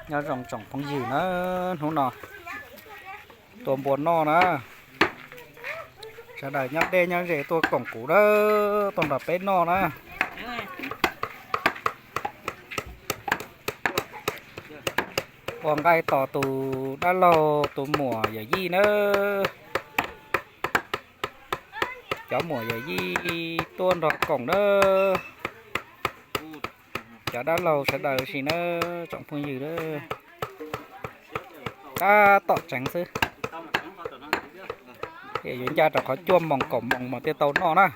Nyob zoo tsoom phooj ywg na, hnub no tua npua noj na, sawv daws nyob deb nyob ze tuaj koom kuv na, tuaj nrog peb noj na. Ua nqaij tos tus dab laug tus muam yawm yij na, cov muam yawm yij tuaj nrog koom na, cov dab laug sawv daws si na, tsoom phooj ywg na. Tab tom tseev xwb, yuav ncaj rau qhov cuaj moos kaum moos mas thiaj tau noj na.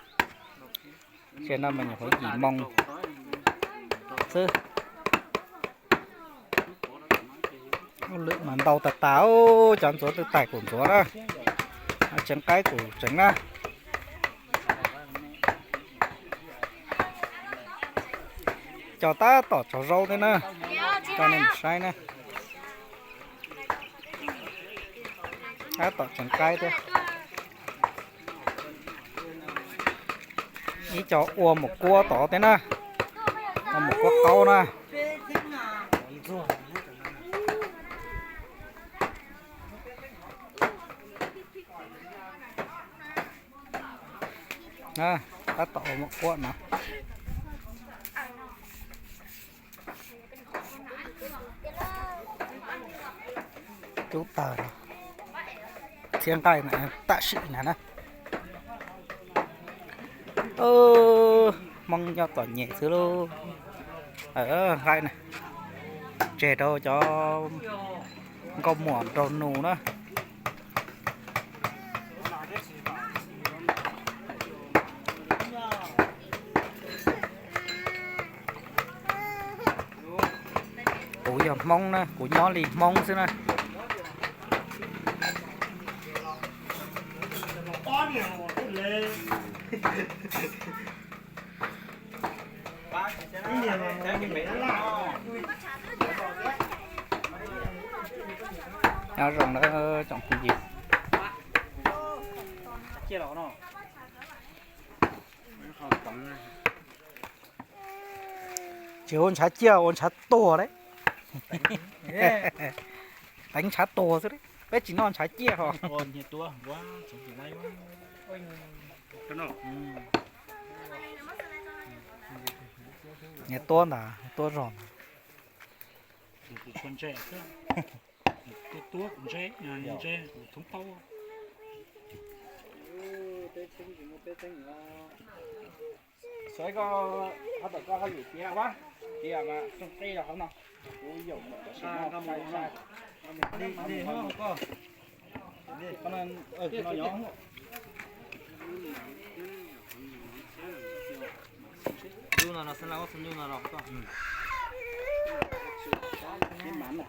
Sia no mas nyuam qhuav yim moos xwb. Lwm mas ntau tas tas, cov ntxuav twb tag kuv ntxuav na. Tseev qaib kuv tseev na. Cov tab tom tsaug zaub thiab na, coj nej mus saib na. Tab tom tseev qaib thiab. Ib co ua mus kuab tod thiab na, ua mus kuab qaub na. Tab tom ua mus kuab no. Cub tawg no, txhiab nqaij tam sim na na. Hmoob nyob txom nyem xwb lauj. Nqaij na, tseg rau cov nkauj muam nraug nus na. Kuv yog Hmoob na, kuv nyob li Hmoob xwb na. Nyob zoo na tsoom phooj ywg. Tsis ua ntshav ciaj, ua ntshav tuag lauj. Teev ntshav tuag xwb, peb tsis noj ntshav ciaj ho. Niag tuab ntag, tuab zog ntag. Saib koj, koj ho yuam tiag ua, tiag mas txooj qe rau hauv no, kuv yaum mus tam sim no.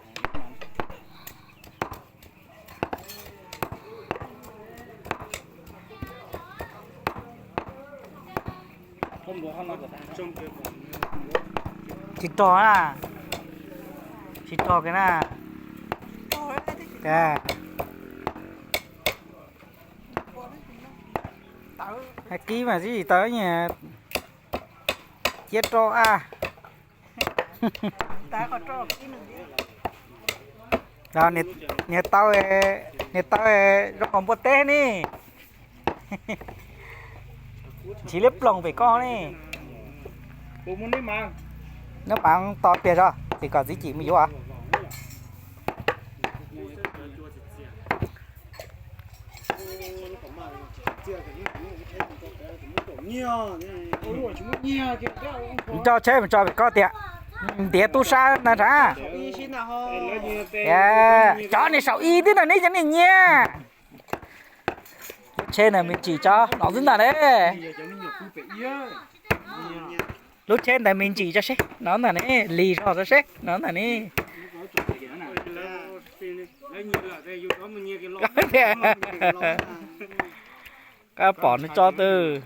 Tsis rog na, tsis rog kiag na. Hais kib mas tib tsis tau, ciab roj a. Niag tau, niag tau zoo nkaus npua teb ne. Ntshiv liab ploog pem koj ne. Neb mas tos tiag zog, tsis kom txiv cim mus yuav. Nco tsheb mus tso pem koj tiag, ntiav tub sab na nrad. Cov niag saum ib twb na neb cov niag nyiaj. Lub tsheb ntawd me ntsis tso no xwb ntag ne. Lub tsheb ntawd me ntsis tso seb no ntag ne, lig zog tso seb no ntag ne. Koj pom nws tso twg?